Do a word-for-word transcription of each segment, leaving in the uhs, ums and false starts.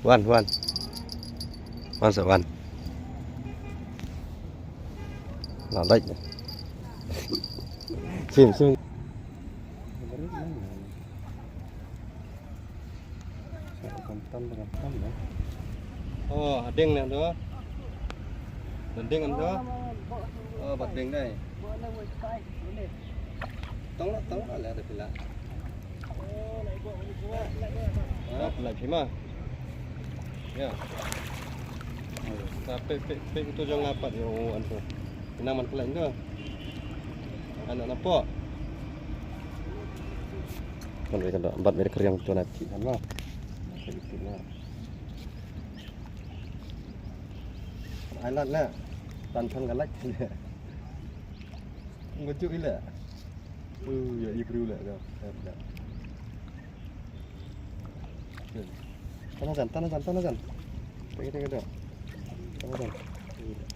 Wan, wan. Wan sa wan. Lah, like. Sim, sim. Oh, ading ne tu. Ading ne tu. Oh, bat ding dai. Tong lah, tong lah, lah ada pila. Ah, pila pima. Ya. Tapi pe pe itu jangan apa dia, oh, antu. Ina man pela itu. Anak napo? Kan mereka dah empat mereka yang tu nanti kan lah. Island lah. Tan tan galak. Ngujuk ila. Uh, ya, ibru lah kau. Tan asan, tan asan, tan asan. Tengok, tengok, tengok. Tan asan.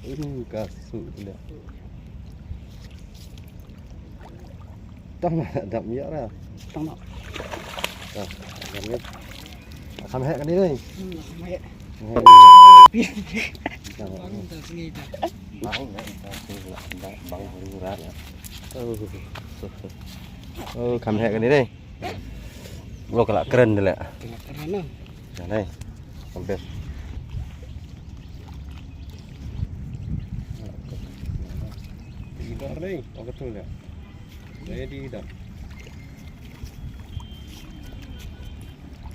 Uh, kasu ila. Tang dap miak dah. Tang nak. Dah, dah miak. Kham heh kane dei. Hmm, kham heh. Kham heh. Bang ta sngi ta. Bang, bang, bang, bang, bang, bang. Oh. Oh, kham heh kane dei. Lo ka la kren de leh. Ka la kren noh. Ka nei. Ka best. Ida nei, oh, ka tu leh. Ready dah.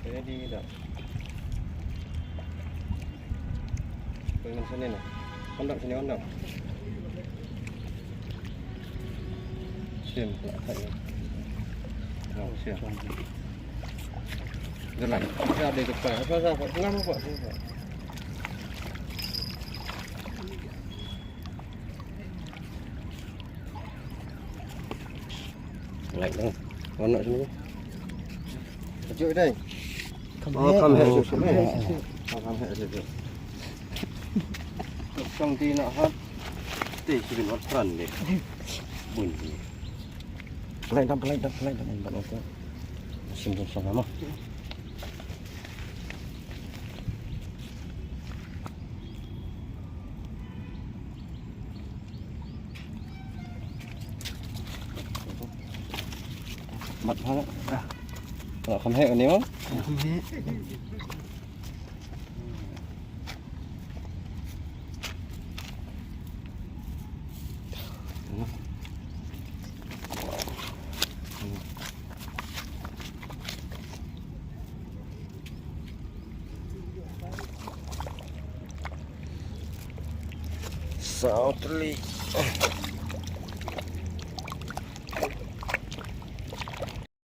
Ready dah. Koi ngan sini na. Ondok sini, ondok. Sim, la thai. Oh, sim. Jalan. Ya, di depan. Apa, apa, apa? Tengah apa? Tengah apa? Lai dang. Wan noh sini. Ajuk dai. Oh, kham heh shuh shuh. Oh, kham heh shuh shuh. Shong ti noh hot. Ti sibin wat pran dei. Bun. Lai dang, lai dang, lai dang. Bat noh tu. Sim tu sama. Mat ha. Ah. Kham heh kane mo? Kham heh. Saw tylli.